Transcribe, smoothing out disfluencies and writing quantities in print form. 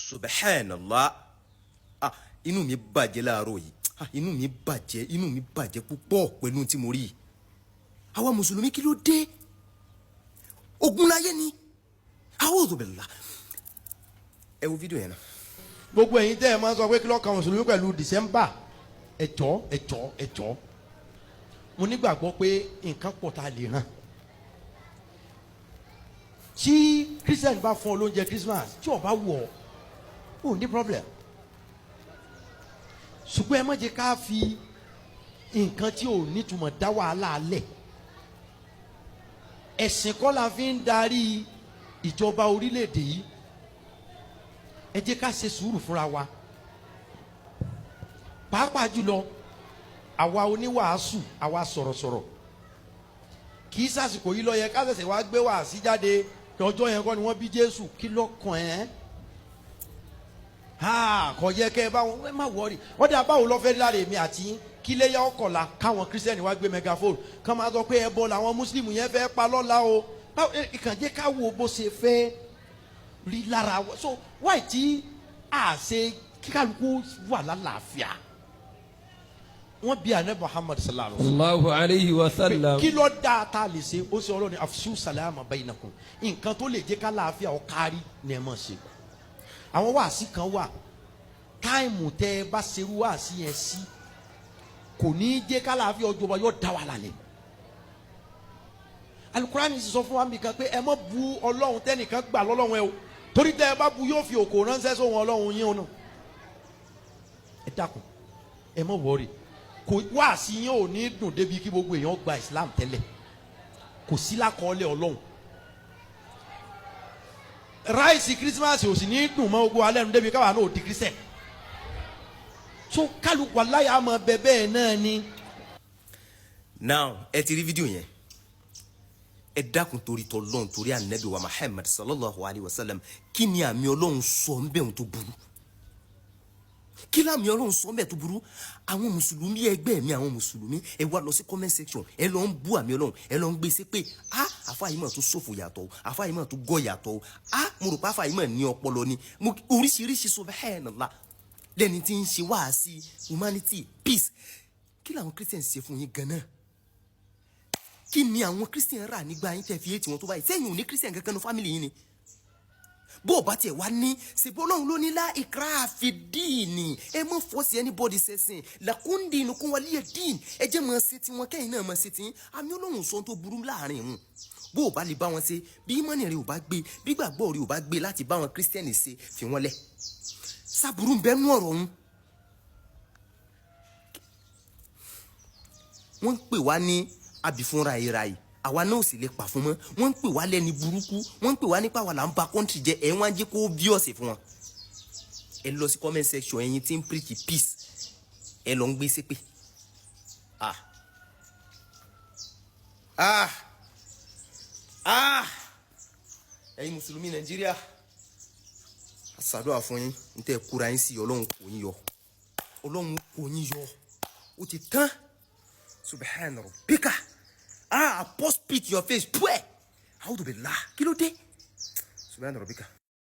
Subhanallah. Ah, inú mi bàjẹ́ láàárọ̀ yìí. Ah, inú mi bàjẹ́, inú mi bàjẹ́ púpọ̀ pẹ̀lú tí mo rí yìí. Àwa mùsùlùmí, kí ló dé? Ogun láyé ni. A'udhu billah. Ẹ wo fídíò yẹn náà. Gbogbo ẹ̀yin tẹ́ ẹ máa ń sọ pé kí ló kan mùsùlùmí pẹ̀lú December, ẹ jọ̀ọ́, ẹ jọ̀ọ́, ẹ jọ̀ọ́, mo nígbàgbọ́ pé nǹkan pọ̀ tá a lè ràn. Tí Christian bá fún ọ lóúnjẹ Christmas tí ó bá wù ọ́, ò ní problem, ṣùgbọ́n ẹ má jẹ́ ká fi nǹkan tí ò nítumọ̀ dá wàhálà lẹ̀. Ẹ̀sìn kọ́ la fi ń darí ìjọba orílẹ̀-èdè yìí. Ẹ jẹ́ ká ṣe sùúrù fúnra wa, pàápàá jùlọ àwa oníwàásù, àwa sọ̀rọ̀sọ̀rọ̀. Kì í sàsìkò yìí ló yẹ ká ṣẹ̀ṣẹ̀ wá gbé wàásí jáde kí ọjọ́ yẹn kọ́ ni wọ́n bí Jésù. Kí ló kàn ẹ́? Ha, kò yẹ kẹ́ ẹ bá wọn. Ẹ má worry. Wọ́n dà, báwo lọ́ fẹ́ lára èmi àti yín kí léyà ọkọ̀la káwọn Christian wá gbé megaphone kán máa sọ pé ẹbọ làwọn Muslim yẹn fẹ́ pa lọ́la o? Báwo ìkànjẹ́ ká wo bó ṣe fẹ́ rí lára wa. So why tí a ṣe kíkálukú wà lálàáfíà? Wọ́n bí anabi Muhammad sallallahu alaihi wa sallam Allahu alayhi wa sallam. kí ló dáa tá a lè ṣe? Ó ṣe ọlọ́ni afṣu salama bainakum. Nǹkan tó lè jẹ́ ká láàfíà ó kárí ni ẹ mọ̀ ṣe. Àwọn wáàsí kan wà, time tẹ́ ẹ bá ṣerú wáàsí yẹn sí kò ní í jẹ́ ká láàfíà ọjọ́ wa, yóò dá wa lálẹ́. Alukurani sọ fún wa nìkan pé ẹ má bu Ọlọ́run tẹ́nìkan gbà lọ́lọ́run ẹ o, torí tẹ́ ẹ bá bu, yóò fi òkò ránṣẹ́ sóhun Ọlọ́run yín o náà. Ẹ dákun, ẹ má worry. Kò wáàsí yín ò ní dùn débi kí gbogbo èèyàn gba Islam tẹ́lẹ̀. Kò sí lákọọ́lẹ̀ Ọlọ́run. Rice Christmas ò sì ní dùn mọ́ gbogbo alẹ́ nu débi káwa náà ò di Christian. So kálukú aláya mọ bẹ bẹ́ẹ̀ náà ni. Now, ẹ ti rí fídíò yẹn. Ẹ dákun, torí tọlọ́run, torí anabi wa Muhammad sallallahu alayhi wa sallam, kí ni àmì Ọlọ́run sọ ń bẹ̀ ń tó burú? Kí lámì Ọlọ́run sọ ń bẹ̀ tó burú? Àwọn mùsùlùmí ẹgbẹ́ mi, àwọn mùsùlùmí, ẹ wá lọ sí comment section, ẹ lọ ń bú àmì Ọlọ́run, ẹ lọ ń gbé sí pé a àfa yìí mà tó ṣòfò yàtọ̀ o, àfa yìí mà tó gọ̀ yàtọ̀ o, a mo rò pé àfa yìí mà ní ọpọlọ ni mo. Oríṣiríṣi, subhanallah, lẹ́ni tí ń ṣe wáàsí humanity, peace. Kí làwọn Christians ṣe fún yín gan-an? Kí ni àwọn Christian rà nígbà yín tẹ́ fi ètì wọn tó báyìí? Sẹ́yìn ò ní Christian kankan ní family yín ni? Bó o bá tiẹ̀ wá ní, ṣèbó Ọlọ́run ló ní la ikraha fi dini, ẹ mọ̀ force anybody ṣẹ̀sìn. Lakum dinukum waliya din. Ẹ jẹ́ mọ̀ ṣe tiwọn, kẹ́yìn náà mọ̀ ṣe tiyín. Àmì Ọlọ́run sọ tó burú láàrin wọn. Bó o bá lè bá wọn ṣe, bí ìmọ̀nì rẹ ò bá gbé, bí gbàgbọ́ rẹ ò bá gbé láti bá wọn Christian ṣe, fi wọn lẹ̀. Sábúrú ń bẹ́ẹ̀ nú ọ̀rọ̀ ọ̀hún. Wọ́n ń pè wá ní abìfúnra ìra yìí, àwa náà ò sì lè pa fún mọ́. Wọ́n ń pè wá lẹ́ni burúkú, wọ́n ń pè wá nípa wà là ń ba country jẹ́. Ẹ̀ wọ́n á jẹ́ kó bí ọ̀sẹ̀ fún wọn. Ẹ lọ sí comment section, ẹ̀yin tí ń preach peace, ẹ lọ ń gbé ṣépè. Ah ah ah! Ẹ̀yin mùsùlùmí Nàìjíríà, àṣàdúrà fún yín. N tẹ́ kúra yín sí, Ọlọ́run kò yín yọ, Ọlọ́run kò yín yọ. Ó ti tán. Subhana rabbika. Ah, I pour spit your face. Pue. A'udhu billah. Kí ló dé? Subhana rabbika.